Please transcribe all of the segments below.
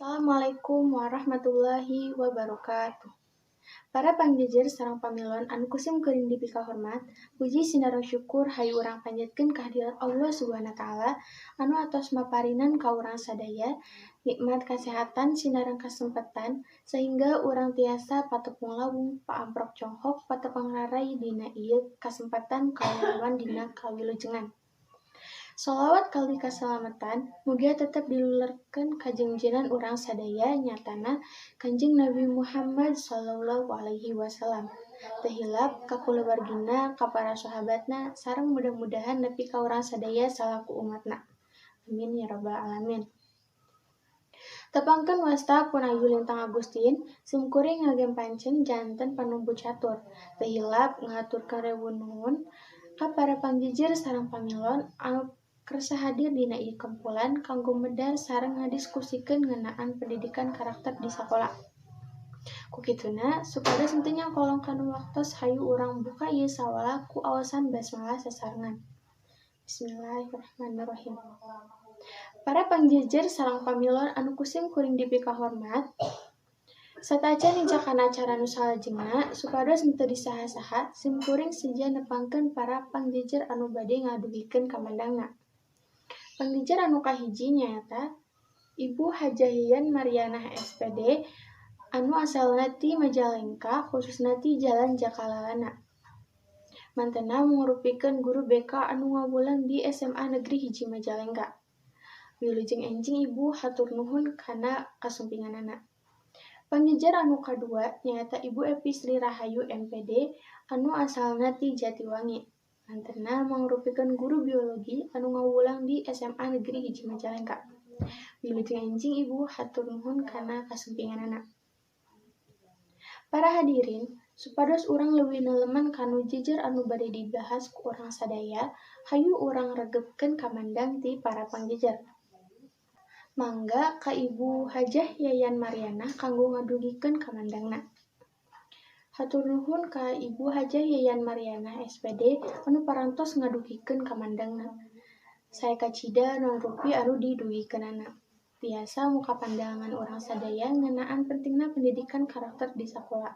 Assalamualaikum warahmatullahi wabarakatuh. Para pangjejer sareng pamilon anu ku sim kuring dipikahormat, puji sinareng syukur hayu urang panjatkeun kehadirat Allah Subhanahu wa taala anu atos maparinan ka urang sadaya nikmat kasehatan sinareng kasempetan sehingga urang tiasa patepung lawung paamprok conghok patepang raray dina ieu kasempatan kalawan dina kawilujengan. Sholawat kalih kasalamatan mugia tetep dilulerkeun ka jengjenan urang sadaya nyatana Kanjeng Nabi Muhammad sallallahu alaihi wasallam. Teu hilap ka kulawargina, ka para sahabatna, sareng mudah-mudahan nepi ka urang sadaya salaku umatna. Amin ya rabbal alamin. Tepangkeun wasta pun Ayu Lintang Agustin, simkuring ngagem pancen janten panumbu catur. Teu hilap ngahaturkeun rewu nuhun ka para pangjejer sareng pamilon anu kersa hadir dina ieu kumpulan kanggo medar sareng ngadiskusikeun ngeunaan pendidikan karakter di sakola. Ku kituna, supados henteu nyangkolong kana waktos, hayu urang buka ieu sawala ku aosan basmalah sasarengan. Bismillahirrahmanirrahim. Para pangjejer sareng pamilon anu ku sim kuring dipikahormat, sateuacan nincak kana acara nu salajengna, supados henteu disaha-saha, sim kuring seja nepangkeun para pangjejer anu bade ngadugikeun kamandangna. Pangjejer anu kahiji nyaeta Ibu Hajah Yayan Marianah SPD anu asalna ti Majalengka, khususna ti Jalan Jakalalana. Mantena mangrupikeun guru BK anu ngawulang di SMA Negeri 1 Majalengka. Wilujeng enjing, Ibu, hatur nuhun kana kasumpinganana. Pangjejer anu kadua nyaeta Ibu Epi Sri Rahayu MPD anu asalna ti Jatiwangi. Mantena mangrupikeun guru biologi anu ngawulang di SMA Negeri 1 Majalengka. Wilujeng enjing, Ibu, hatur nuhun kana kasumpinganana. Para hadirin, supados urang leuwih neleman kanu jejer anu bade dibahas ku urang sadaya, hayu urang regepkeun kamandang ti para pangjejer. Mangga ka Ibu Hajah Yayan Marianah kanggo ngadugikeun kamandangna. Hatur nuhun ka Ibu Hajah Yayan Marianah SPD anu parantos ngadugikeun kamandangna. Sae kacida naon rupi anu didugikeunana. Tiasa muka pandangan urang sadaya ngeunaan pentingna pendidikan karakter di sakola.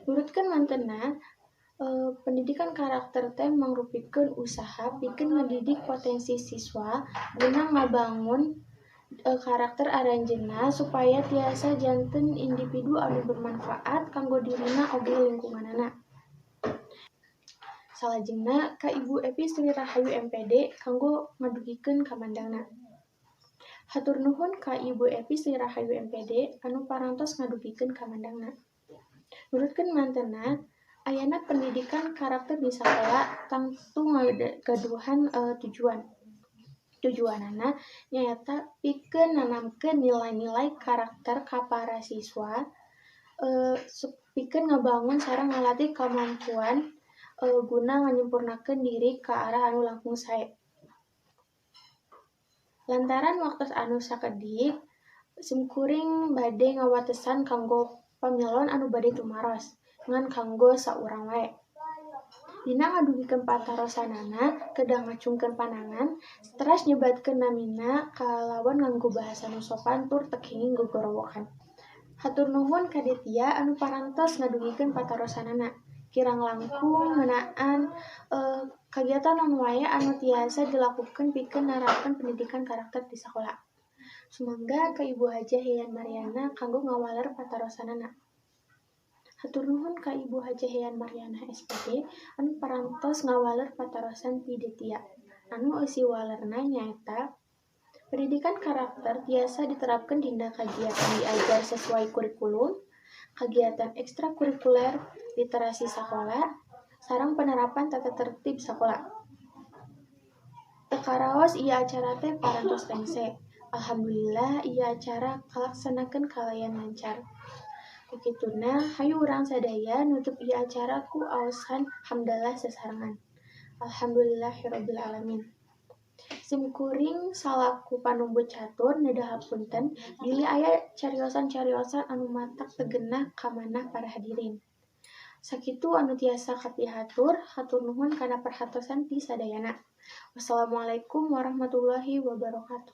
Nurutkeun mantena, pendidikan karakter teh mangrupikeun usaha pikeun ngadidik potensi siswa guna ngabangun karakter aranjeunna supaya tiasa janten individu anu bermanfaat kanggo dirina oge lingkunganana. Salajengna ka Ibu Epi Sri Rahayu MPD kanggo ngadugikeun kamandangna. Hatur nuhun ka Ibu Epi Sri Rahayu MPD anu parantos ngadugikeun kamandangna. Nurutkeun mantena, ayana pendidikan karakter di sakola tangtu ngagaduhan tujuan. Tujuanana nyaeta pikeun nanamkeun nilai-nilai karakter ka para siswa, pikeun ngabangun sareng ngalatih kamampuan guna nganyempurnakeun diri ka arah anu langkung sae. Lantaran waktos anu sakedik, simkuring bade ngawatesan kanggo pamilon anu bade tumaros, ngan kanggo saurang wae. Dina ngadugikeun patarosanana kedah ngacungkeun panangan, teras nyebatkeun namina kalawan nganggo bahasa nu sopan tur teu kenging gogorowokan. Hatur nuhun ka Detia anu parantos ngadugikeun patarosanana. Kirang langkung ngeunaan kagiatan naon wae anu tiasa dilakukeun pikeun nerapkeun pendidikan karakter di sakola. Sumangga ka Ibu Hajah Yayan Mariana kanggo ngawaler patarosanana. Hatur nuhun ka Ibu Hajah Yayan Mariana SPD anu parantos ngawaler patarosan ti Detia. Anu eusi walerna nyaeta pendidikan karakter tiasa diterapkeun dina kagiatan diajar sesuai kurikulum, kagiatan ekstrakurikuler, literasi sakola, sareng penerapan tata tertib sakola. Teu karaos ieu acara teh parantos rengse. Alhamdulillah, ieu acara kalaksanakeun kalayan lancar. Ku kituna, hayu urang sadaya nutup ieu acara ku aosan hamdalah sasarengan. Alhamdulillahirabbil alamin. Simkuring salaku panumbu catur nedah hapunten bilih aya cariosan-cariosan anu matak teu genah ka manah para hadirin. Sakitu anu tiasa kapihatur, hatur nuhun kana perhatosan ti sadayana. Wassalamualaikum warahmatullahi wabarakatuh.